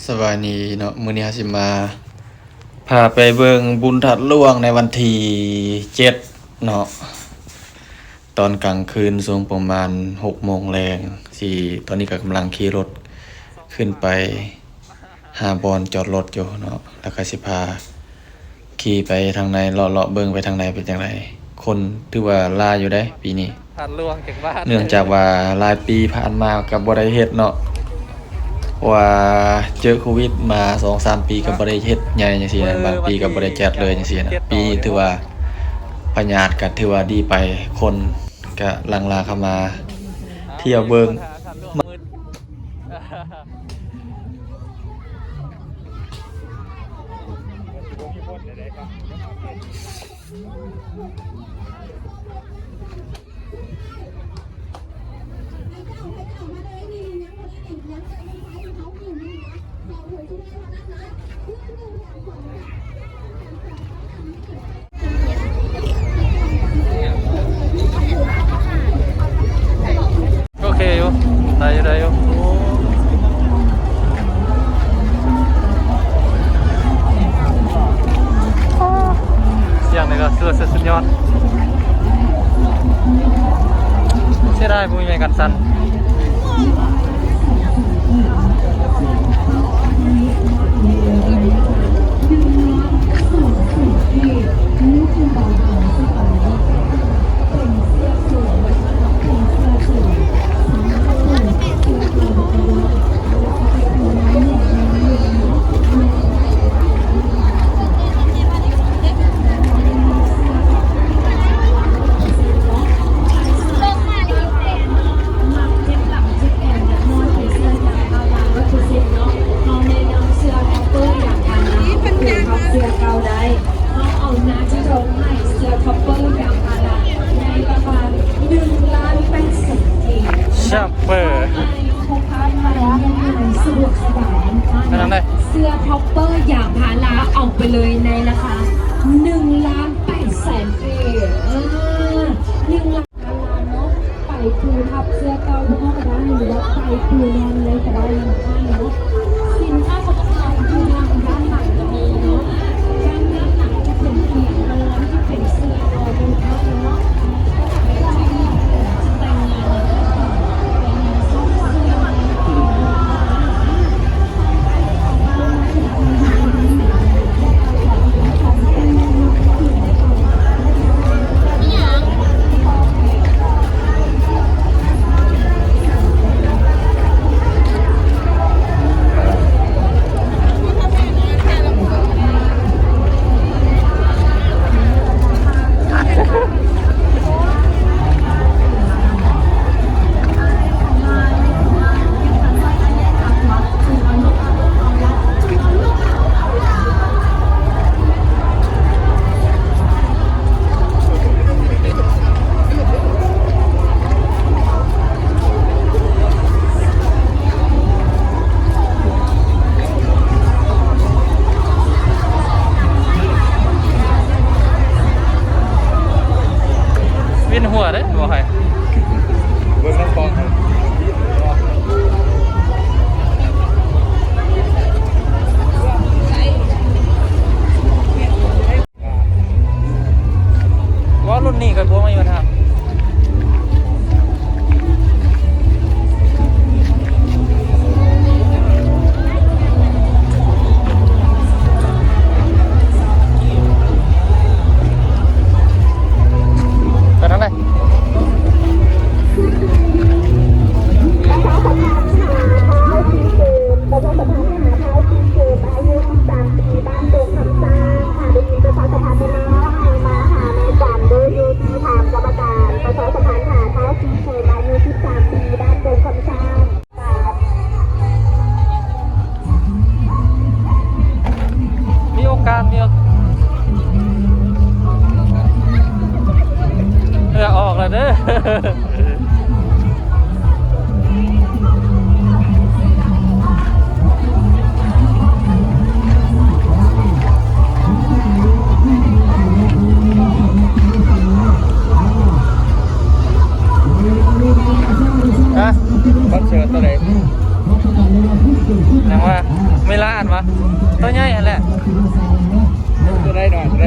ສະບາຍດີເນາະ, ມື້ນີ້ເຮົາຊິມາພາໄປເບິ່ງບຸນທາດຫຼວງໃນວັນທີເຈັດເນາະ, ຕອນກາງຄືນຊ່ວງປະມານຫົກໂມງແລງ ຊິ ຕອນນີ້ກໍກຳລັງຂີ່ລົດຂຶ້ນໄປຫາບ່ອນຈອດລົດຢູ່ເນາະ, ແລ້ວກໍຊິພາ ຂີ່ໄປທາງໃນ ເລາະໆເບິ່ງໄປທາງໃນເປັນຈັ່ງໃດ. ຄົນຖືວ່າຫຼາຍຢູ່ເດ້ປີນີ້ ທາດຫຼວງຈັກບາດ ເນື່ອງຈາກວ່າຫຼາຍປີຜ່ານມາກໍບໍ່ໄດ້ເຮັດເນາະ, ເພາະວ່າເຈີໂຄວິດມາສອງສາມປີກໍບໍ່ໄດ້ເຮັດໃຫຍ່ຈັ່ງຊີ້ນະ, ບາງປີກໍບໍ່ໄດ້ຈັດເລີຍຈັ່ງຊີ້ນະ. ປີນີ້ຖືວ່າພະຍາດກໍຖືວ່າດີໄປ, ຄົນກໍຫຼັ່ງຫຼາເຂົ້າມາທ່ຽວເບິ່ງ. ໂອເຄຢູ່ ໄດ້ຢູ່ ໄດ້ຢູ່. ສຽງນີ້ກໍສຸດ ສຸດຍອດ, ເສຍດາຍບໍ່ມີໄມ້ກັນສັ່ນ. ຊອບເປີ ສະດວກສະບາຍ ເປັນຈັ່ງໃດ? ເສື້ອທອບເປີຢາງພາລາ ເອົາໄປເລີຍໃນລາຄາໜຶ່ງລ້ານແປດແສນກີບ ເອີ ໜຶ່ງລ້ານ ພາລາເນາະ, ໄປປູທັບເສື້ອເກົ່າເຮົາກໍໄດ້ ຫຼືວ່າໄປປູນອນເລີຍກໍໄດ້ເນາະ. ສິນຄ້າຂອງເຮົາຢູ່ທາງດ້ານຫຼັງກໍມີເນາະ, ທາງດ້ານຫຼັງຈະເປັນຕຽງນອນ ຈະເປັນເສື້ອນອນເນາະ. ວິນຫົວເດ້ ບໍ່ໃຫ້ ເບິ່ງນຳກ້ອງ. ວ່າລຸ້ນນີ້ຂ້ອຍບໍ່ມີບັນຫາ. ໄປທາງໃດ? ປະຊາສຳພັນຫາທ້າວຊີເກມ ປະຊາສຳພັນຫາທ້າວຊີເກມ ອາຍຸສິບສາມປີ ບ້ານດົງຄຳສ້າງ ຖ້າໄດ້ຍິນປະຊາສຳພັນແລ້ວ ໃຫ້ມາຫາແມ່ຈັນເດີ ຢູ່ທີ່ຖານກຳມະການ. ປະຊາສຳພັນຫາທ້າວຊີເກມ ອາຍຸສິບສາມປີ ບ້ານດົງຄຳສ້າງ. ມີໂອກາດ ມີໂອກາດ ເຫຼືອອອກແລ້ວເດີ. ຮະ? ຄອນເສີດໂຕໃດ? ຍັງວ່າ ເວ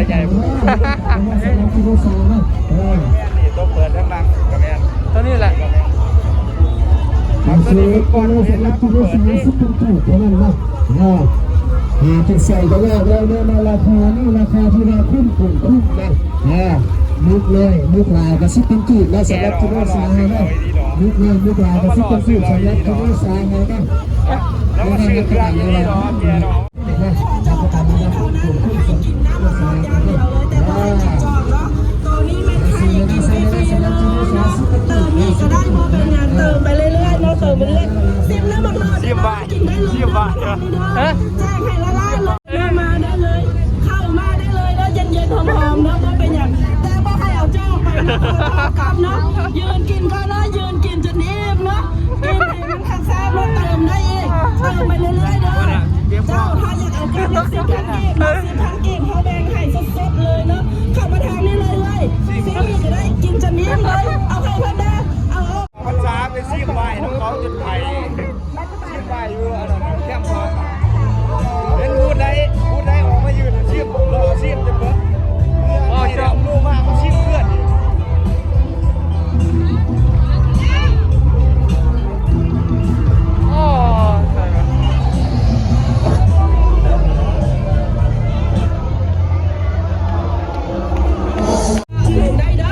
ໃຫຍ່ ນີ້ຕົວເປີດທາງຫຼັງກໍແມ່ນ ຕົວນີ້ແຫຼະ ເອົາຕົວນີ້ເປັນກ້ອນ ເອົາຕົວນີ້ເປັນກ້ອນເປີດເດ້ ເທົ່ານັ້ນເນາະ ເອີ ອ່າ ຈຶ່ງໃສ່ໄປແລ້ວ ແລ້ວ ແລ້ວ ແລ້ວລາຄານີ້ ລາຄາທີ່ວ່າຄຸ້ມ ຄຸ້ມ ຄຸ້ມເນາະ ອ່າ ໝຶກນ້ອຍ ໝຶກຫຼາຍກໍສິບພັນກີບເນາະ ສຳລັບກິໂລຊາວເນາະ ໝຶກນ້ອຍ ໝຶກຫຼາຍກໍສິບພັນກີບ ສຳລັບກິໂລຊາວເນາະ ແລ້ວກໍຊື້ເຄື່ອງຢູ່ນີ້ເນາະ ແກ່ເນາະ. ຊິມໄວ້ ຊິມໄວ້ ຮະ ແຈ້ງໃຫ້ລະລາຍເລີຍ ມາໄດ້ເລີຍ ເຂົ້າມາໄດ້ເລີຍເດີ ເຢັນໆ ຫອມໆ ເດີ ບໍ່ເປັນຫຍັງ ແຕ່ບໍ່ໃຫ້ເອົາຈອກໄປນະ ກັບເນາະ ຢືນກິນກ່ອນເນາະ ຢືນກິນຈົນອີ່ມເນາະ ກິນໃຫ້ມັນຄັກແຊບ ແລ້ວເຕີມໄດ້ອີກ ເຕີມໄປເລື້ອຍໆ ເດີ ເຈົ້າ ຖ້າຢາກເອົາເກີນ ສິບພັນກີບເນາະ ສິບພັນກີບ ເຮົາແບ່ງໃຫ້ສົດໆ ເລີຍເນາະ ເຂົ້າມາທາງນີ້ເລີຍ ເອື້ອຍ ຊິອີກກໍໄດ້ ກິນຈົນອີ່ມເລີຍ ເອົາໃຫ້ເພິ່ນເດີ ເອົາ ພັນສາມໄປຊິມໄວ້ນຳເຂົາຈົນໄຂ້ ຊິມໄວ້ຢູ່ອັນນັ້ນແຄມຂອງ ເຫັນບູດໃດ ບູດໃດອອກມາຢືນຊິມ ລໍຊິມຈົນເບິດ ອໍ ເຈົ້າ ເອົາໂລມາ ມາຊິມເພື່ອນອີກ ອໍ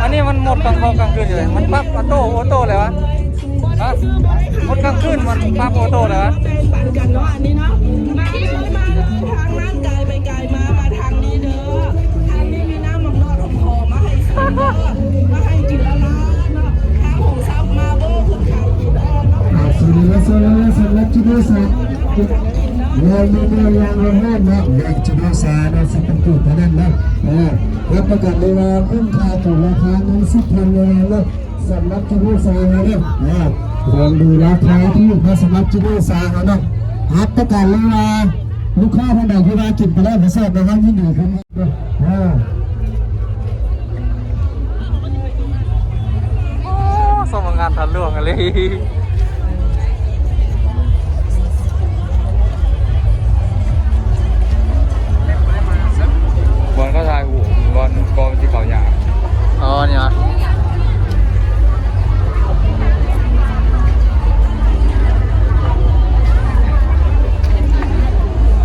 ອັນນີ້ມັນໝົດກາງເຂົ້າກາງຄືນຢູ່ເລີຍ ມັນປັບອອໂຕ້ ອອໂຕ້ເລີຍວະ ຮະ ໝົດກາງຄືນມັນປັບອອໂຕ້ເລີຍວະ ແບ່ງປັນກັນເນາະ ອັນນີ້ເນາະ ມາເລີຍ ມາເລີຍ ທາງນັ້ນໄກໄປໄກ ມາ ມາທາງນີ້ເດີ ທາງນີ້ມີນ້ຳໝາກນອດຫອມໆ ມາໃຫ້ຊືມເດີ ມາໃຫ້ກິນລະລາຍເນາະ ທາງຫົງຊັບມາເບີ ເພິ່ນຂາຍກິນເນາະ ອ່າ ສຳລັບ ສຳລັບ ສຳລັບກິນເນາະ ແມ່ນ ແມ່ນ ແມ່ນ ຢ່າງແຮງເນາະ ແມ່ນ ສາມສິບພັນກີບເທົ່ານັ້ນເນາະ ເອີ ຮັບປະກັນໄດ້ວ່າຄຸ້ມຄ່າເກີນລາຄາ ເງິນສິບພັນເນາະ ສຳລັບກິໂລຊາເນາະ ເອີ ຂອງດີລາຄາຖືກເນາະ ສຳລັບກິໂລຊາເນາະ ຮັບປະກັນໄດ້ວ່າລູກຄ້າທ່ານໃດທີ່ວ່າກິນໄປແລ້ວບໍ່ແຊບ ເຮົາຍິນດີຄືນ ເອີ. ໂອ້ ສຳນັກງານທານຫຼວງອີ່ຫຼີ ບ່ອນເຂົາຖ່າຍຮູບ ບ່ອນ ບ່ອນທີ່ເຂົາຍ່າງ ອໍ ນີ້ຫວາ?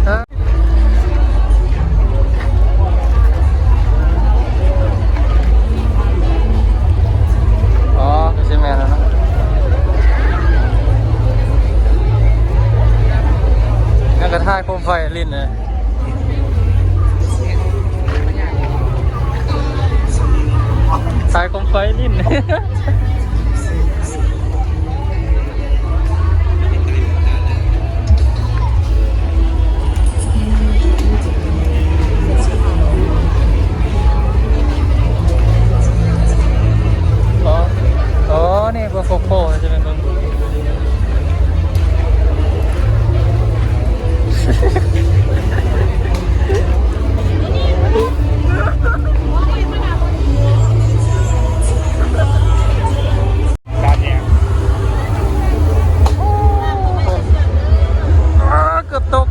ອໍ ກໍຊິແມ່ນແລ້ວເນາະ ຍັງກະຖ່າຍໂຄມໄຟຫຼິ້ນເລີຍ ຖ່າຍໂຄມໄຟຫຼິ້ນ. ອໍ ອໍ ນີ້ພວກໂຄໂຄ່ ຈະແມ່ນເບິ່ງ ອ້າ ເກືອບຕົກ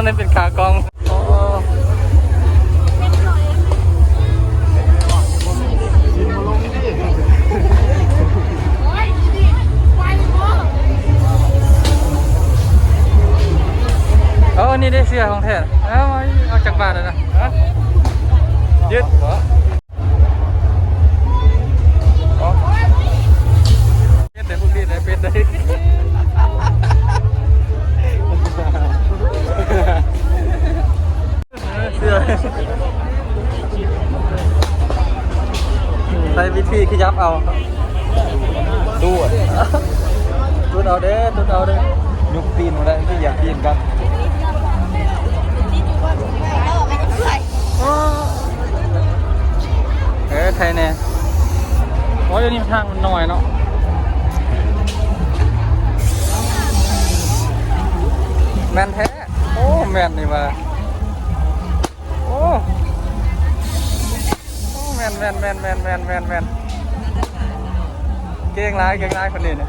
ນັ້ນເປັນຂາກອງ. ອໍ ເອີ ນີ້ເດ້ເສື້ອຂອງແທ້ ເອົາ ເອົາຈັກບາດແລ້ວນະ ຮະ ຍຶດ ອໍ ເປັດເດ້ ພວກນີ້ໄດ້ເປັດເດ້ ເສື້ອ ໃຊ້ວິທີຂະຫຍັບເອົາ ດູດ ດູດເອົາເດ້ ດູດເອົາເດ້ ຍົກຕີນມາໄດ້ ມັນຊິຢາກຕີນກັນ. ເອີ ໄທແນ່ ໂອ້ຍ ດຽວນີ້ທາງມັນໜ້ອຍເນາະ. ແມ່ນແທ້. ໂອ້ ແມ່ນນີ້ວ່າ. ໂອ້ ໂອ້ ແມ່ນ ແມ່ນ ແມ່ນ ແມ່ນ ແມ່ນ ແມ່ນ ແມ່ນ. ເກັ່ງຫຼາຍ ເກັ່ງຫຼາຍຄົນນີ້ນະ.